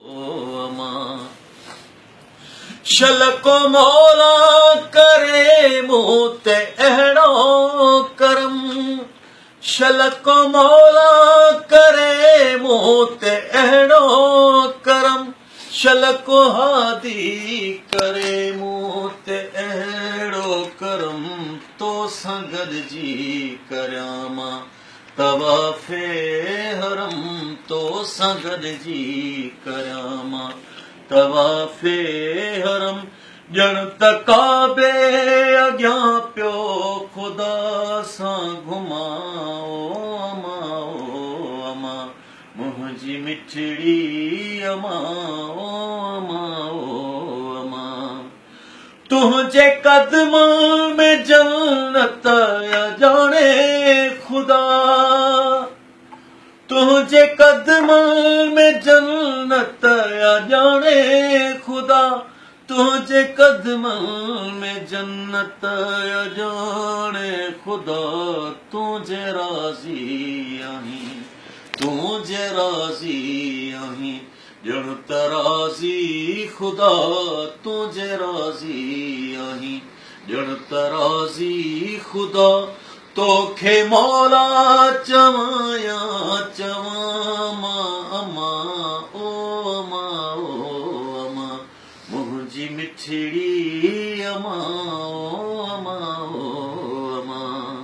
امان. شل ڪو مولا ڪري مون تي اهڙو ڪرم، شل ڪو مولا ڪري مون تي اهڙو ڪرم، شل ڪو هادي ڪري مون تي اهڙو ڪرم، تو سان گڏجي ڪريان مان طواف حرم، تو سان گڏجي ڪريان مان طواف حرم، ڄڻ ته ڪعبي اڳيان پيو خدا سان گهمان، او امان او امان منهنجي مٺڙي امان، او امان او امان. تنهنجي قدمن ۾ جنت اڄاڻي خدا، تنهنجي قدمن ۾ جنت اڄاڻي خدا، تنهنجي قدمن ۾ جنت اڄاڻي خدا، تون جي راضي آهين، تون جي راضي آهين، ڄڻ ته راضي خدا، تون جي راضي آهين، ڄڻ ته راضي خدا، توکي مولا چوان يا چوان مان امان، او امان او امان منهنجي مٺڙي امان، او امان او امان.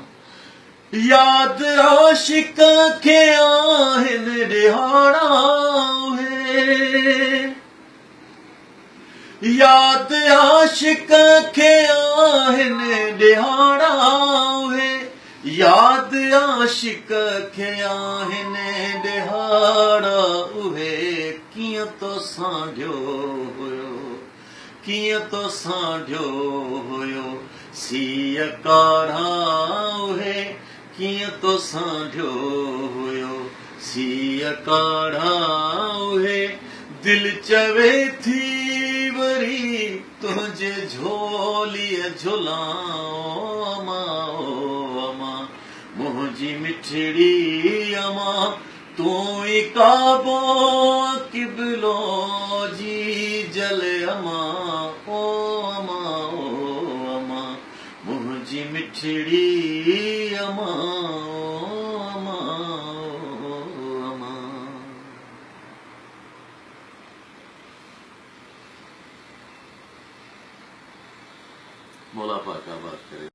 ياد عاشق کي آهن ڏهاڙا اهي، ياد عاشق کي آهن ڏهاڙا اهي، ياد عاشق کي آهن ڏهاڙا اهي، ڪيئن تو سانڍيو هيو، ڪيئن تو سانڍيو هيو سيء ڪاڙها اهي، ڪيئن تو سانڍيو هيو سيء ڪاڙها اهي، دل چوي ٿي وري تنهنجي جهوليء جهلان، او امان او امان منهنجي مٺڙي امان، تون ئي ڪعبو قبلو جي جل امان، او امان او امان منهنجي مٺڙي